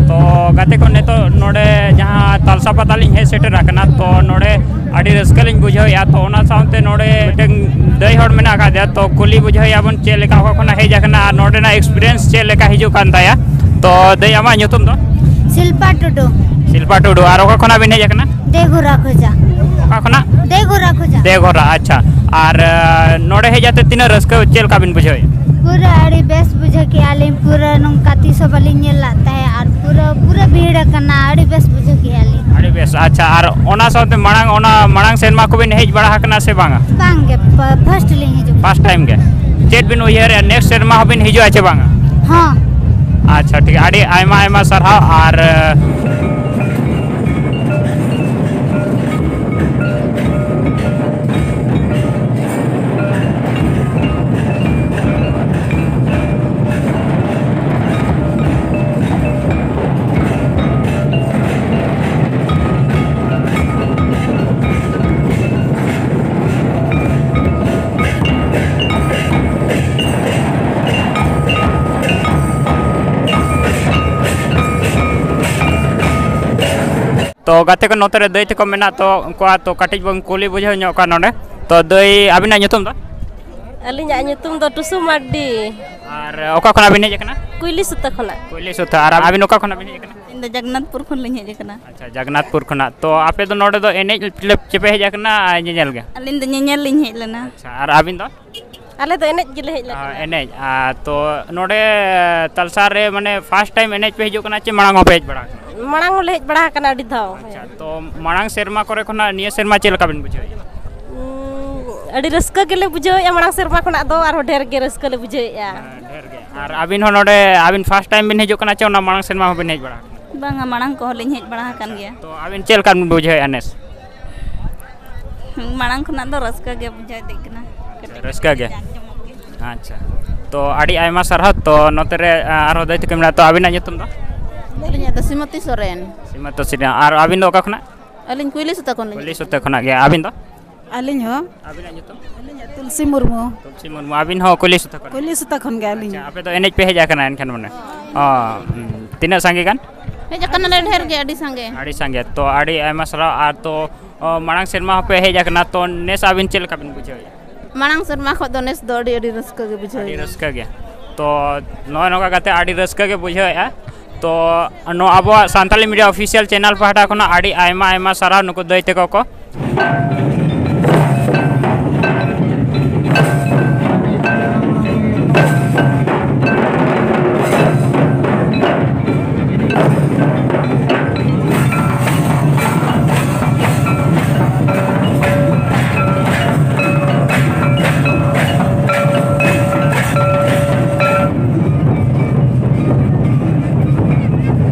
ᱛᱚ ᱜᱟᱛᱮ ᱠᱚ, ᱱᱤᱛᱚᱜ ᱱᱚᱰᱮ ᱡᱟᱦᱟᱸ ᱛᱟᱞᱥᱟ ᱯᱟᱛᱟ ᱞᱤᱧ ᱦᱮᱡ ᱥᱮᱴᱮᱨ ᱟᱠᱟᱱᱟ, ᱛᱚ ᱱᱚᱰᱮ ᱟᱹᱰᱤ ᱨᱟᱹᱥᱠᱟᱹ ᱞᱤᱧ ᱵᱩᱡᱷᱟᱹᱣᱮᱫᱼᱟ᱾ ᱛᱚ ᱚᱱᱟ ᱥᱟᱶᱛᱮ ᱱᱚᱰᱮ ᱢᱤᱫᱴᱮᱱ ᱫᱟᱹᱭ ᱦᱚᱲ ᱢᱮᱱᱟᱜ ᱟᱠᱟᱫᱮᱭᱟ, ᱛᱚ ᱠᱩᱞᱤ ᱵᱩᱡᱷᱟᱹᱣᱮᱭᱟ ᱵᱚᱱ ᱪᱮᱫ ᱞᱮᱠᱟ ᱚᱠᱟ ᱠᱷᱚᱱᱟᱜ ᱦᱮᱡ ᱟᱠᱟᱱᱟ ᱟᱨ ᱱᱚᱰᱮᱱᱟᱜ ᱮᱠᱥᱯᱤᱨᱤᱭᱮᱱᱥ ᱪᱮᱫ ᱞᱮᱠᱟ ᱦᱤᱡᱩᱜ ᱠᱟᱱ ᱛᱟᱭᱟ᱾ ᱛᱚ ᱫᱟᱹᱭ, ᱟᱢᱟᱜ ᱧᱩᱛᱩᱢ ᱫᱚ? ᱥᱤᱞᱯᱟ ᱴᱩᱰᱩ᱾ ᱥᱤᱞᱯᱟ ᱴᱩᱰᱩ᱾ ᱟᱨ ᱚᱠᱟ ᱠᱷᱚᱱᱟᱜ ᱵᱤᱱ ᱦᱮᱡ ᱟᱠᱟᱱᱟ? ᱫᱮᱜᱷᱩᱨᱟ ᱠᱷᱚᱡᱟ᱾ ᱚᱠᱟ ᱠᱷᱚᱱᱟᱜ? ᱫᱮᱜᱷᱩᱨᱟ ᱠᱷᱚᱡᱟ᱾ ᱫᱮᱜᱷᱚᱨᱟ, ᱟᱪᱪᱷᱟ᱾ ᱟᱨ ᱟᱸ, ᱱᱚᱰᱮ ᱦᱮᱡ ᱠᱟᱛᱮ ᱛᱤᱱᱟᱹᱜ ᱨᱟᱹᱥᱠᱟᱹ, ᱪᱮᱫ ᱞᱮᱠᱟ ᱵᱤᱱ ᱵᱩᱡᱷᱟᱹᱣᱮᱫᱼᱟ? ᱯᱩᱨᱟᱹ ᱟᱹᱰᱤ ᱵᱮᱥ ᱵᱩᱡᱷᱟᱹᱣ ᱠᱮᱜᱼᱟ ᱞᱤᱧ, ᱯᱩᱨᱟᱹ ᱱᱚᱝᱠᱟ ᱛᱤᱥ ᱦᱚᱸ ᱵᱟᱹᱞᱤᱧ ᱧᱮᱞ ᱞᱟᱜ ᱛᱟᱦᱮᱸᱫ, ᱟᱨ ᱯᱩᱨᱟᱹ, ᱯᱩᱨᱟᱹ ᱵᱷᱤᱲ ᱟᱠᱟᱱᱟ, ᱟᱹᱰᱤ ᱵᱮᱥ ᱵᱩᱡᱷᱟᱹᱣ ᱠᱮᱜᱼᱟ ᱞᱤᱧ᱾ ᱟᱹᱰᱤ ᱵᱮᱥ᱾ ᱟᱪᱪᱷᱟ, ᱟᱨ ᱚᱱᱟ ᱥᱟᱶᱛᱮ ᱢᱟᱲᱟᱝ, ᱚᱱᱟ ᱢᱟᱲᱟᱝ ᱥᱮᱨᱢᱟ ᱠᱚᱵᱤᱱ ᱦᱮᱡ ᱵᱟᱲᱟ ᱟᱠᱟᱱᱟ ᱥᱮ ᱵᱟᱝᱟ? ᱵᱟᱝ ᱜᱮ, ᱯᱷᱟᱥᱴ ᱞᱤᱧ ᱦᱤᱡᱩᱜ᱾ ᱯᱷᱟᱥᱴ ᱴᱟᱭᱤᱢ ᱜᱮ᱾ ᱪᱮᱫ ᱵᱤᱱ ᱩᱭᱦᱟᱹᱨᱮᱜᱼᱟ, ᱱᱮᱠᱥᱴ ᱥᱮᱨᱢᱟ ᱦᱚᱸᱵᱤᱱ ᱦᱤᱡᱩᱜᱼᱟ ᱪᱮ ᱵᱟᱝᱟ? ᱦᱚᱸ᱾ ᱟᱪᱪᱷᱟ, ᱴᱷᱤᱠ, ᱟᱹᱰᱤ ᱟᱭᱢᱟ ᱟᱭᱢᱟ ᱥᱟᱨᱦᱟᱣ᱾ ᱟᱨ ᱛᱚ ᱜᱟᱛᱮ ᱠᱚ, ᱱᱚᱛᱮ ᱨᱮ ᱫᱟᱹᱭ ᱛᱟᱠᱚ ᱢᱮᱱᱟᱜ ᱛᱚ ᱩᱱᱠᱩᱣᱟᱜ ᱛᱚ ᱠᱟᱹᱴᱤᱡ ᱵᱚᱱ ᱠᱩᱞᱤ ᱵᱩᱡᱷᱟᱹᱣ ᱧᱚᱜ ᱠᱚᱣᱟ ᱱᱚᱰᱮ᱾ ᱛᱚ ᱫᱟᱹᱭ, ᱟᱹᱵᱤᱱᱟᱜ ᱧᱩᱛᱩᱢ ᱫᱚ? ᱟᱹᱞᱤᱧᱟᱜ ᱧᱩᱛᱩᱢ ᱫᱚ ᱴᱩᱥᱩ ᱢᱟᱨᱰᱤ᱾ ᱟᱨ ᱚᱠᱟ ᱠᱷᱚᱱᱟᱜ ᱵᱤᱱ ᱦᱮᱡ ᱟᱠᱟᱱᱟ? ᱠᱩᱭᱞᱤ ᱥᱩᱛᱟᱹ ᱠᱷᱚᱱᱟᱜ᱾ ᱠᱩᱭᱞᱤ ᱥᱩᱛᱟᱹ᱾ ᱟᱨ ᱟᱹᱵᱤᱱ ᱚᱠᱟ ᱠᱷᱚᱱᱟᱜ ᱵᱤᱱ ᱦᱮᱡ ᱟᱠᱟᱱᱟ? ᱤᱧ ᱫᱚ ᱡᱚᱜᱚᱱᱱᱟᱛᱷᱯᱩᱨ ᱠᱷᱚᱱ ᱞᱤᱧ ᱦᱮᱡ ᱟᱠᱟᱱᱟ᱾ ᱟᱪᱪᱷᱟ, ᱡᱚᱜᱚᱱᱱᱟᱛᱷᱯᱩᱨ ᱠᱷᱚᱱᱟᱜ᱾ ᱛᱚ ᱟᱯᱮ ᱫᱚ ᱱᱚᱰᱮ ᱫᱚ ᱮᱱᱮᱡ ᱪᱮᱯᱮ ᱦᱮᱡ ᱟᱠᱟᱱᱟ ᱧᱮᱧᱮᱞ ᱜᱮ? ᱟᱹᱞᱤᱧ ᱫᱚ ᱧᱮᱧᱮᱞ ᱞᱤᱧ ᱦᱮᱡ ᱞᱮᱱᱟ᱾ ᱟᱪᱪᱷᱟ, ᱟᱨ ᱟᱹᱵᱤᱱ ᱫᱚ? ᱟᱞᱮ ᱫᱚ ᱮᱱᱮᱡ ᱜᱮᱞᱮ ᱦᱮᱡ ᱞᱮᱱᱟ᱾ ᱮᱱᱮᱡ᱾ ᱟᱨ ᱛᱚ ᱱᱚᱰᱮ ᱛᱟᱞᱥᱟ ᱨᱮ ᱢᱟᱱᱮ ᱯᱷᱟᱥᱴ ᱴᱟᱭᱤᱢ ᱮᱱᱮᱡ ᱯᱮ ᱦᱤᱡᱩᱜ ᱠᱟᱱᱟ ᱪᱮ ᱢᱟᱲᱟᱝ ᱦᱚᱸᱯᱮ ᱦᱮᱡ ᱵᱟᱲᱟ ᱟᱠᱟᱱᱟ? ᱢᱟᱲᱟᱝ ᱦᱚᱸᱞᱮ ᱦᱮᱡ ᱵᱟᱲᱟ ᱟᱠᱟᱱᱟ ᱟᱹᱰᱤ ᱫᱷᱟᱣ᱾ ᱟᱪᱪᱷᱟ, ᱛᱚ ᱢᱟᱲᱟᱝ ᱥᱮᱨᱢᱟ ᱠᱚᱨᱮ ᱠᱷᱚᱱᱟᱜ ᱱᱤᱭᱟᱹ ᱥᱮᱨᱢᱟ ᱪᱮᱫ ᱞᱮᱠᱟ ᱵᱤᱱ ᱵᱩᱡᱷᱟᱹᱣᱮᱫᱼᱟ? ᱩᱸ, ᱟᱹᱰᱤ ᱨᱟᱹᱥᱠᱟᱹ ᱜᱮᱞᱮ ᱵᱩᱡᱷᱟᱹᱣᱮᱫᱼᱟ, ᱢᱟᱲᱟᱝ ᱥᱮᱨᱢᱟ ᱠᱷᱚᱱᱟᱜ ᱫᱚ ᱟᱨᱦᱚᱸ ᱰᱷᱮᱨ ᱜᱮ ᱨᱟᱹᱥᱠᱟᱹ ᱞᱮ ᱵᱩᱡᱷᱟᱹᱣᱮᱫᱼᱟ᱾ ᱦᱮᱸ, ᱰᱷᱮᱨ ᱜᱮ᱾ ᱟᱨ ᱟᱹᱵᱤᱱ ᱦᱚᱸ ᱱᱚᱰᱮ ᱟᱹᱵᱤᱱ ᱯᱷᱟᱥᱴ ᱴᱟᱭᱤᱢ ᱵᱤᱱ ᱦᱤᱡᱩᱜ ᱠᱟᱱᱟ ᱪᱮ ᱚᱱᱟ ᱢᱟᱲᱟᱝ ᱥᱮᱨᱢᱟ ᱦᱚᱸᱵᱤᱱ ᱦᱮᱡ ᱵᱟᱲᱟ ᱟᱠᱟᱱᱟ? ᱵᱟᱝᱟ, ᱢᱟᱲᱟᱝ ᱠᱚᱦᱚᱸ ᱞᱤᱧ ᱦᱮᱡ ᱵᱟᱲᱟ ᱟᱠᱟᱱ ᱜᱮᱭᱟ᱾ ᱛᱚ ᱟᱹᱵᱤᱱ ᱪᱮᱫ ᱞᱮᱠᱟ ᱵᱤᱱ ᱵᱩᱡᱷᱟᱹᱣᱮᱫᱼᱟ ᱱᱮᱥ? ᱢᱟᱲᱟᱝ ᱠᱷᱚᱱᱟᱜ ᱫᱚ ᱨᱟᱹᱥᱠᱟᱹ ᱜᱮ ᱵᱩᱡᱷᱟᱹᱣ ᱤᱫᱤᱜ ᱠᱟᱱᱟ᱾ ᱨᱟᱹᱥᱠᱟᱹ ᱜᱮ? ᱡᱟᱠ ᱡᱚᱢᱚᱠ ᱜᱮ᱾ ᱟᱪᱪᱷᱟ, ᱛᱚ ᱟᱹᱰᱤ ᱟᱭᱢᱟ ᱥᱟᱨᱦᱟᱣ᱾ ᱛᱚ ᱱᱚᱛᱮ ᱨᱮ, ᱟ, ᱟᱨᱦᱚᱸ ᱫᱟᱹᱭ ᱛᱟᱠᱚ ᱢᱮᱱᱟᱜᱼᱟ, ᱛᱚ ᱟᱹᱵᱤᱱᱟᱜ ᱧᱩᱛᱩᱢ ᱫᱚ? ᱟᱹᱞᱤᱧᱟᱜ ᱫᱚ ᱥᱨᱤᱢᱚᱛᱤ ᱥᱚᱨᱮᱱ᱾ ᱥᱨᱤᱢᱚᱛᱤ ᱥᱚᱨᱮᱱ᱾ ᱟᱨ ᱟᱹᱵᱤᱱ ᱫᱚ ᱚᱠᱟ ᱠᱷᱚᱱᱟᱜ? ᱟᱹᱞᱤᱧ ᱠᱩᱭᱞᱤ ᱥᱩᱛᱟ ᱠᱷᱚᱱ ᱞᱤᱧ ᱠᱩᱭᱞᱤ ᱦᱮᱡ ᱥᱩᱛᱟ ᱠᱷᱚᱱᱟᱜ ᱜᱮ᱾ ᱟᱹᱵᱤᱱ ᱫᱚ? ᱟᱹᱞᱤᱧ ᱦᱚᱸ᱾ ᱟᱹᱵᱤᱱᱟᱜ ᱧᱩᱛᱩᱢ? ᱟᱹᱞᱤᱧᱟᱜ ᱛᱩᱞᱥᱤ ᱢᱩᱨᱢᱩ᱾ ᱛᱩᱞᱥᱤ ᱢᱩᱨᱢᱩ᱾ ᱟᱹᱵᱤᱱ ᱦᱚᱸ ᱠᱩᱭᱞᱤ ᱥᱩᱛᱟ ᱠᱷᱚᱱ? ᱠᱩᱭᱞᱤ ᱥᱩᱛᱟ ᱠᱷᱚᱱ ᱜᱮ ᱟᱹᱞᱤᱧ᱾ ᱟᱪᱪᱷᱟ, ᱟᱯᱮ ᱫᱚ ᱮᱱᱮᱡ ᱯᱮ ᱦᱮᱡ ᱟᱠᱟᱱᱟ ᱮᱱᱠᱷᱟᱱ ᱢᱟᱱᱮ? ᱚ, ᱦᱩᱸ, ᱛᱤᱱᱟᱹᱜ ᱥᱟᱸᱜᱮ ᱜᱟᱱ? ᱦᱮᱡ ᱟᱠᱟᱱᱟᱞᱮ ᱰᱷᱮᱨ ᱜᱮ, ᱟᱹᱰᱤ ᱥᱟᱸᱜᱮ᱾ ᱟᱹᱰᱤ ᱥᱟᱸᱜᱮ᱾ ᱛᱚ ᱟᱹᱰᱤ ᱟᱭᱢᱟ ᱥᱟᱨᱦᱟᱣ᱾ ᱟᱨ ᱛᱚ, ᱚ, ᱢᱟᱲᱟᱝ ᱥᱮᱨᱢᱟ ᱦᱚᱸᱯᱮ ᱦᱮᱡ ᱟᱠᱟᱱᱟ, ᱛᱚ ᱱᱮᱥ ᱟᱹᱵᱤᱱ ᱪᱮᱫ ᱞᱮᱠᱟ ᱵᱤᱱ ᱵᱩᱡᱷᱟᱹᱣᱮᱫᱼᱟ? ᱢᱟᱲᱟᱝ ᱥᱮᱨᱢᱟ ᱠᱷᱚᱱ ᱫᱚ ᱱᱮᱥ ᱫᱚ ᱟᱹᱰᱤ, ᱟᱹᱰᱤ ᱨᱟᱹᱥᱠᱟᱹ ᱜᱮ ᱵᱩᱡᱷᱟᱹᱣ ᱟᱹᱰᱤ ᱮᱱᱟ᱾ ᱨᱟᱹᱥᱠᱟᱹ ᱜᱮ᱾ ᱛᱚ ᱱᱚᱜᱼᱚᱭ ᱱᱚᱝᱠᱟ ᱠᱟᱛᱮ ᱟᱹᱰᱤ ᱨᱟᱹᱥᱠᱟᱹ ᱜᱮ ᱵᱩᱡᱷᱟᱹᱣᱮᱫᱼᱟ᱾ ᱛᱚ ᱱᱚᱣᱟ ᱟᱵᱚᱣᱟᱜ ᱥᱟᱱᱛᱟᱞᱤ ᱢᱤᱰᱤᱭᱟ ᱚᱯᱷᱤᱥᱤᱭᱟᱞ ᱪᱮᱱᱮᱞ ᱯᱟᱦᱴᱟ ᱠᱷᱚᱱᱟᱜ ᱟᱹᱰᱤ ᱟᱭᱢᱟ ᱟᱭᱢᱟ ᱥᱟᱨᱦᱟᱣ ᱱᱩᱠᱩ ᱫᱟᱹᱭ ᱛᱟᱠᱚ ᱠᱚ᱾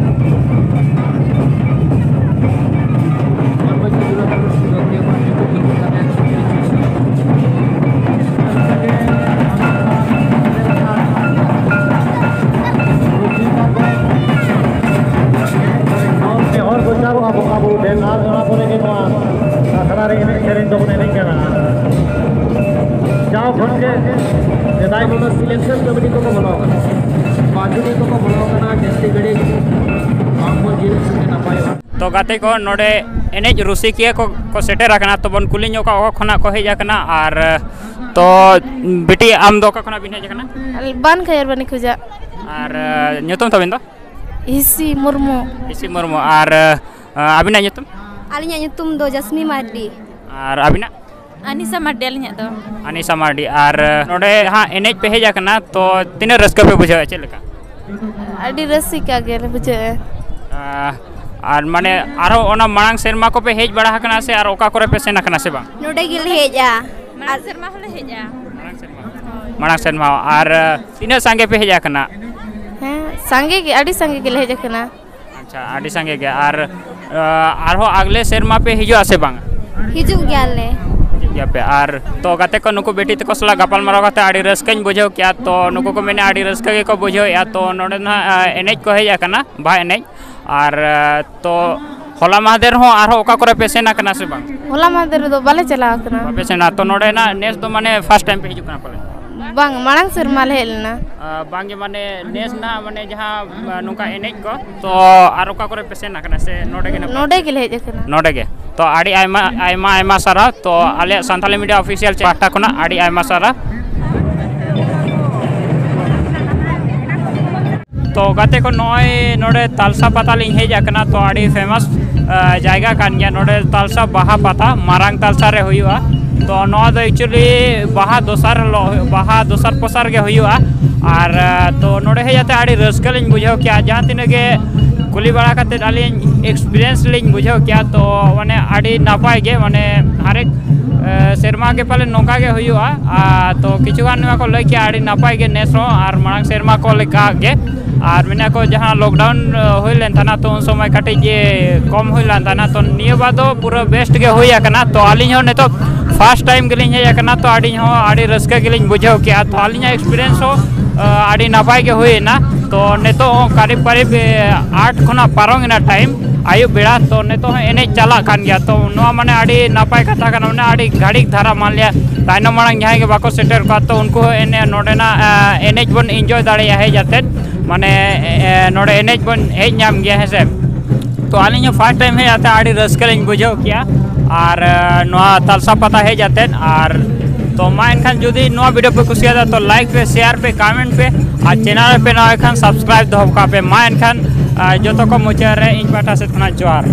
ᱠᱮᱱᱥᱮᱞ ᱠᱚᱢᱤᱴᱤ ᱠᱚᱠᱚ ᱵᱚᱞᱚ ᱟᱠᱟᱱᱟ, ᱢᱟᱨᱡᱚᱱᱤᱭᱟᱹ ᱠᱚᱠᱚ ᱵᱚᱞᱚ ᱟᱠᱟᱱᱟ, ᱡᱟᱹᱥᱛᱤ ᱜᱷᱟᱹᱲᱤᱡ ᱵᱟᱝ ᱵᱚᱱ ᱡᱤᱨᱟᱹᱜ ᱠᱷᱟᱱ ᱜᱮ ᱱᱟᱯᱟᱭᱚᱜᱼᱟ᱾ ᱛᱚ ᱜᱟᱛᱮ ᱠᱚ, ᱱᱚᱰᱮ ᱮᱱᱮᱡ ᱨᱩᱥᱤᱠᱤᱭᱟᱹ ᱠᱚ, ᱠᱚ ᱥᱮᱴᱮᱨ ᱟᱠᱟᱱᱟ, ᱛᱚ ᱵᱚᱱ ᱠᱩᱞᱤ ᱧᱚᱜ ᱠᱚᱣᱟ ᱚᱠᱟ ᱠᱷᱚᱱᱟᱜ ᱠᱚ ᱦᱮᱡ ᱟᱠᱟᱱᱟ᱾ ᱟᱨ ᱛᱚ ᱵᱤᱴᱤ, ᱟᱢ ᱫᱚ ᱚᱠᱟ ᱠᱷᱚᱱᱟᱜ ᱵᱤᱱ ᱦᱮᱡ ᱟᱠᱟᱱᱟ? ᱵᱟᱱ ᱠᱷᱟᱭᱟᱨᱵᱟᱱᱤ ᱠᱷᱚᱡᱟᱜ᱾ ᱟᱨ ᱧᱩᱛᱩᱢ ᱛᱟᱵᱤᱱ ᱫᱚ? ᱦᱤᱥᱤ ᱢᱩᱨᱢᱩ᱾ ᱦᱤᱥᱤ ᱢᱩᱨᱢᱩ᱾ ᱟᱨ ᱟᱹᱵᱤᱱᱟᱜ ᱧᱩᱛᱩᱢ? ᱟᱹᱞᱤᱧᱟᱜ ᱧᱩᱛᱩᱢ ᱫᱚ ᱡᱟᱥᱢᱤ ᱢᱟᱨᱰᱤ᱾ ᱟᱨ ᱟᱹᱵᱤᱱᱟᱜ? ᱟᱱᱤᱥᱟ ᱢᱟᱨᱰᱤ ᱟᱹᱞᱤᱧᱟᱜ ᱫᱚ᱾ ᱟᱱᱤᱥᱟ ᱢᱟᱨᱰᱤ᱾ ᱟᱨ ᱱᱚᱰᱮ ᱦᱟᱸᱜ ᱮᱱᱮᱡ ᱯᱮ ᱦᱮᱡ ᱟᱠᱟᱱᱟ, ᱛᱚ ᱛᱤᱱᱟᱹᱜ ᱨᱟᱹᱥᱠᱟᱹ ᱯᱮ ᱵᱩᱡᱷᱟᱹᱣᱮᱫᱼᱟ, ᱪᱮᱫ ᱞᱮᱠᱟ? ᱟᱹᱰᱤ ᱨᱟᱹᱥᱠᱟᱹ ᱜᱮᱞᱮ ᱵᱩᱡᱷᱟᱹᱣᱮᱫᱼᱟ᱾ ᱟᱨ ᱢᱟᱱᱮ ᱟᱨᱦᱚᱸ ᱚᱱᱟ ᱢᱟᱲᱟᱝ ᱥᱮᱨᱢᱟ ᱠᱚᱯᱮ ᱦᱮᱡ ᱵᱟᱲᱟ ᱟᱠᱟᱱᱟ ᱥᱮ ᱟᱨ ᱚᱠᱟ ᱠᱚᱨᱮ ᱯᱮ ᱥᱮᱱ ᱟᱠᱟᱱᱟ ᱥᱮ ᱵᱟᱝ? ᱱᱚᱰᱮ ᱜᱮᱞᱮ ᱦᱮᱡᱼᱟ᱾ ᱢᱟᱲᱟᱝ ᱥᱮᱨᱢᱟ ᱦᱚᱸᱞᱮ ᱦᱮᱡᱼᱟ᱾ ᱢᱟᱲᱟᱝ ᱥᱮᱨᱢᱟ᱾ ᱟᱨ ᱛᱤᱱᱟᱹᱜ ᱥᱟᱸᱜᱮ ᱯᱮ ᱦᱮᱡ ᱟᱠᱟᱱᱟ? ᱦᱮᱸ, ᱥᱟᱸᱜᱮ ᱜᱮ, ᱟᱹᱰᱤ ᱥᱟᱸᱜᱮ ᱜᱮᱞᱮ ᱦᱮᱡ ᱟᱠᱟᱱᱟ᱾ ᱟᱪᱪᱷᱟ, ᱟᱹᱰᱤ ᱥᱟᱸᱜᱮ ᱜᱮ᱾ ᱟᱨ ᱟᱨᱦᱚᱸ ᱟᱜᱽᱞᱮ ᱥᱮᱨᱢᱟ ᱯᱮ ᱦᱤᱡᱩᱜᱼᱟ ᱥᱮ ᱵᱟᱝ? ᱦᱤᱡᱩᱜ ᱜᱮᱭᱟᱞᱮ᱾ ᱦᱤᱡᱩᱜ ᱜᱮᱭᱟᱯᱮ᱾ ᱟᱨ ᱛᱚ ᱜᱟᱛᱮ ᱠᱚ, ᱱᱩᱠᱩ ᱵᱤᱴᱤ ᱛᱟᱠᱚ ᱥᱟᱞᱟᱜ ᱜᱟᱯᱟᱞ ᱢᱟᱨᱟᱣ ᱠᱟᱛᱮ ᱟᱹᱰᱤ ᱨᱟᱹᱥᱠᱟᱹᱧ ᱵᱩᱡᱷᱟᱹᱣ ᱠᱮᱜᱼᱟ᱾ ᱛᱚ ᱱᱩᱠᱩ ᱠᱚ ᱢᱮᱱᱟ ᱟᱹᱰᱤ ᱨᱟᱹᱥᱠᱟᱹ ᱜᱮᱠᱚ ᱵᱩᱡᱷᱟᱹᱣᱮᱫᱼᱟ᱾ ᱛᱚ ᱱᱚᱰᱮ ᱱᱟᱦᱟᱜ ᱮᱱᱮᱡ ᱠᱚ ᱦᱮᱡ ᱟᱠᱟᱱᱟ, ᱵᱟᱦᱟ ᱮᱱᱮᱡ᱾ ᱟᱨ ᱛᱚ ᱦᱚᱞᱟ ᱢᱟᱦᱫᱮᱨ ᱦᱚᱸ ᱟᱨᱦᱚᱸ ᱚᱠᱟ ᱠᱚᱨᱮ ᱯᱮ ᱥᱮᱱ ᱟᱠᱟᱱᱟ ᱥᱮ ᱵᱟᱝ? ᱦᱚᱞᱟ ᱢᱟᱦᱫᱮᱨ ᱨᱮᱫᱚ ᱵᱟᱞᱮ ᱪᱟᱞᱟᱣ ᱟᱠᱟᱱᱟ᱾ ᱵᱟᱯᱮ ᱥᱮᱱᱟ? ᱛᱚ ᱱᱚᱰᱮᱱᱟᱜ ᱱᱮᱥ ᱫᱚ ᱢᱟᱱᱮ ᱯᱷᱟᱥᱴ ᱴᱟᱭᱤᱢ ᱯᱮ ᱦᱤᱡᱩᱜ ᱠᱟᱱᱟ ᱯᱟᱞᱮ? ᱵᱟᱝ, ᱢᱟᱲᱟᱝ ᱥᱮᱨᱢᱟ ᱞᱮ ᱦᱮᱡ ᱞᱮᱱᱟ᱾ ᱵᱟᱝᱜᱮ, ᱢᱟᱱᱮ ᱱᱮᱥ ᱱᱟᱜ ᱢᱟᱱᱮ ᱡᱟᱦᱟᱸ ᱱᱚᱝᱠᱟ ᱮᱱᱮᱡ ᱠᱚ, ᱛᱚ ᱟᱨ ᱚᱠᱟ ᱠᱚᱨᱮ ᱯᱮ ᱥᱮᱱ ᱟᱠᱟᱱᱟ ᱥᱮ ᱱᱚᱰᱮ ᱜᱮ ᱱᱟᱯᱟᱭ? ᱱᱚᱰᱮ ᱜᱮᱞᱮ ᱦᱮᱡ ᱟᱠᱟᱱᱟ᱾ ᱱᱚᱰᱮ ᱜᱮ᱾ ᱛᱚ ᱟᱹᱰᱤ ᱟᱭᱢᱟ ᱟᱭᱢᱟ ᱟᱭᱢᱟ ᱥᱟᱨᱦᱟᱣ᱾ ᱛᱚ ᱟᱞᱮᱭᱟᱜ ᱥᱟᱱᱛᱟᱞᱤ ᱢᱤᱰᱤᱭᱟ ᱚᱯᱷᱤᱥᱤᱭᱟᱞ ᱯᱟᱦᱴᱟ ᱠᱷᱚᱱᱟᱜ ᱟᱹᱰᱤ ᱟᱭᱢᱟ ᱥᱟᱨᱦᱟᱣ᱾ ᱛᱚ ᱜᱟᱛᱮ ᱠᱚ, ᱱᱚᱜᱼᱚᱭ ᱱᱚᱰᱮ ᱛᱟᱞᱥᱟ ᱯᱟᱛᱟ ᱞᱤᱧ ᱦᱮᱡ ᱟᱠᱟᱱᱟ᱾ ᱛᱚ ᱟᱹᱰᱤ ᱯᱷᱮᱢᱟᱥ ᱡᱟᱭᱜᱟ ᱠᱟᱱ ᱜᱮᱭᱟ ᱱᱚᱰᱮ ᱛᱟᱞᱥᱟ ᱵᱟᱦᱟ ᱯᱟᱛᱟ, ᱢᱟᱨᱟᱝ ᱛᱟᱞᱥᱟ ᱨᱮ ᱦᱩᱭᱩᱜᱼᱟ᱾ ᱛᱚ ᱱᱚᱣᱟ ᱫᱚ ᱮᱠᱪᱩᱭᱮᱞᱤ ᱵᱟᱦᱟ ᱫᱚᱥᱟᱨ ᱦᱤᱞᱳᱜ, ᱵᱟᱦᱟ ᱫᱚᱥᱟᱨ ᱯᱚᱥᱟᱨ ᱜᱮ ᱦᱩᱭᱩᱜᱼᱟ᱾ ᱟᱨ ᱛᱚ ᱱᱚᱰᱮ ᱦᱮᱡ ᱠᱟᱛᱮ ᱟᱹᱰᱤ ᱨᱟᱹᱥᱠᱟᱹ ᱞᱤᱧ ᱵᱩᱡᱷᱟᱹᱣ ᱠᱮᱜᱼᱟ᱾ ᱡᱟᱦᱟᱸ ᱛᱤᱱᱟᱹᱜ ᱜᱮ ᱠᱩᱞᱤ ᱵᱟᱲᱟ ᱠᱟᱛᱮ ᱟᱹᱞᱤᱧ ᱮᱠᱥᱯᱤᱨᱤᱭᱮᱱᱥ ᱞᱤᱧ ᱵᱩᱡᱷᱟᱹᱣ ᱠᱮᱜᱼᱟ᱾ ᱛᱚ ᱢᱟᱱᱮ ᱟᱹᱰᱤ ᱱᱟᱯᱟᱭ ᱜᱮ, ᱢᱟᱱᱮ ᱦᱟᱨᱮᱠ ᱥᱮᱨᱢᱟ ᱜᱮ ᱯᱟᱞᱮ ᱱᱚᱝᱠᱟ ᱜᱮ ᱦᱩᱭᱩᱜᱼᱟ᱾ ᱟᱨ ᱛᱚ ᱠᱤᱪᱷᱩ ᱜᱟᱱ ᱱᱚᱣᱟ ᱠᱚ ᱞᱟᱹᱭ ᱠᱮᱜᱼᱟ, ᱟᱹᱰᱤ ᱱᱟᱯᱟᱭ ᱜᱮ ᱱᱮᱥ ᱦᱚᱸ ᱟᱨ ᱢᱟᱲᱟᱝ ᱥᱮᱨᱢᱟ ᱠᱚ ᱞᱮᱠᱟ ᱜᱮ᱾ ᱟᱨ ᱢᱮᱱᱟ ᱠᱚ ᱡᱟᱦᱟᱸ ᱞᱚᱠᱰᱟᱣᱩᱱ ᱦᱩᱭ ᱞᱮᱱ ᱛᱟᱦᱮᱱᱟ, ᱛᱚ ᱩᱱ ᱥᱚᱢᱚᱭ ᱠᱟᱹᱴᱤᱡ ᱜᱮ ᱠᱚᱢ ᱦᱩᱭ ᱞᱮᱱ ᱛᱟᱦᱮᱱᱟ, ᱛᱚ ᱱᱤᱭᱟᱹ ᱵᱟᱨ ᱫᱚ ᱯᱩᱨᱟᱹ ᱵᱮᱥᱴ ᱜᱮ ᱦᱩᱭ ᱟᱠᱟᱱᱟ᱾ ᱛᱚ ᱟᱹᱞᱤᱧ ᱦᱚᱸ ᱱᱤᱛᱚᱜ ᱯᱷᱟᱥᱴ ᱴᱟᱭᱤᱢ ᱜᱮᱞᱤᱧ ᱦᱮᱡ ᱟᱠᱟᱱᱟ, ᱛᱚ ᱟᱹᱞᱤᱧ ᱦᱚᱸ ᱟᱹᱰᱤ ᱨᱟᱹᱥᱠᱟᱹ ᱜᱮᱞᱤᱧ ᱵᱩᱡᱷᱟᱹᱣ ᱠᱮᱜᱼᱟ᱾ ᱛᱚ ᱟᱹᱞᱤᱧᱟᱜ ᱮᱠᱥᱯᱤᱨᱤᱭᱮᱱᱥ ᱦᱚᱸ ᱟᱹᱰᱤ ᱱᱟᱯᱟᱭ ᱜᱮ ᱦᱩᱭᱮᱱᱟ᱾ ᱛᱚ ᱱᱤᱛᱚᱜ ᱦᱚᱸ ᱠᱟᱨᱤᱵ ᱠᱟᱨᱤᱵ ᱟᱴ ᱠᱷᱚᱱᱟᱜ ᱯᱟᱨᱚᱢ ᱮᱱᱟ ᱴᱟᱭᱤᱢ᱾ ᱟᱹᱭᱩᱵ ᱵᱮᱲᱟ, ᱛᱚ ᱱᱤᱛᱚᱜ ᱦᱚᱸ ᱮᱱᱮᱡ ᱪᱟᱞᱟᱜ ᱠᱟᱱ ᱜᱮᱭᱟ᱾ ᱛᱚ ᱱᱚᱣᱟ ᱢᱟᱱᱮ ᱟᱹᱰᱤ ᱱᱟᱯᱟᱭ ᱠᱟᱛᱷᱟ ᱠᱟᱱᱟ, ᱢᱟᱱᱮ ᱟᱹᱰᱤ ᱜᱷᱟᱹᱲᱤᱠ ᱫᱷᱟᱨᱟ, ᱢᱟᱱ ᱞᱤᱭᱟ ᱛᱟᱭᱱᱚᱢ ᱢᱟᱲᱟᱝ ᱡᱟᱦᱟᱸᱭ ᱜᱮ ᱵᱟᱠᱚ ᱥᱮᱴᱮᱨ ᱠᱚᱣᱟ, ᱛᱚ ᱩᱱᱠᱩ ᱦᱚᱸ ᱮᱱᱮ-, ᱱᱚᱰᱮᱱᱟᱜ, ᱟ, ᱮᱱᱮᱡ ᱵᱚᱱ enjoy ᱫᱟᱲᱮᱭᱟᱜᱼᱟ ᱦᱮᱡ ᱟᱛᱮᱫ, ᱢᱟᱱᱮ, ᱮ, ᱱᱚᱰᱮ ᱮᱱᱮᱡ ᱵᱚᱱ ᱦᱮᱡ ᱧᱟᱢ ᱜᱮᱭᱟ, ᱦᱮᱸ ᱥᱮ᱾ ᱛᱚ ᱟᱹᱞᱤᱧ ᱦᱚᱸ first time ᱦᱮᱡ ᱟᱛᱮᱫ ᱟᱹᱰᱤ ᱨᱟᱹᱥᱠᱟᱹ ᱞᱤᱧ ᱵᱩᱡᱷᱟᱹᱣ ᱠᱮᱜᱼᱟ, ᱟᱨ, ᱟ, ᱱᱚᱣᱟ ᱛᱟᱞᱥᱟ ᱯᱟᱛᱟ ᱦᱮᱡ ᱟᱛᱮᱫ᱾ ᱟᱨ ᱛᱚ ᱢᱟ ᱮᱱᱠᱷᱟᱱ ᱡᱩᱫᱤ ᱱᱚᱣᱟ video ᱯᱮ ᱠᱩᱥᱤᱭᱟᱫᱟ, ᱛᱚ like ᱯᱮ, share ᱯᱮ, comment ᱯᱮ, ᱟᱨ channel ᱨᱮ ᱯᱮ ᱱᱟᱣᱟ ᱠᱷᱟᱱ subscribe ᱫᱚᱦᱚ ᱠᱟᱜ ᱯᱮ᱾ ᱢᱟ ᱮᱱᱠᱷᱟᱱ, ᱟ, ᱡᱚᱛᱚ ᱠᱚ ᱢᱩᱪᱟᱹᱫ ᱨᱮ ᱤᱧ ᱯᱟᱦᱴᱟ ᱥᱮᱫ ᱠᱷᱚᱱᱟᱜ ᱡᱚᱦᱟᱨ᱾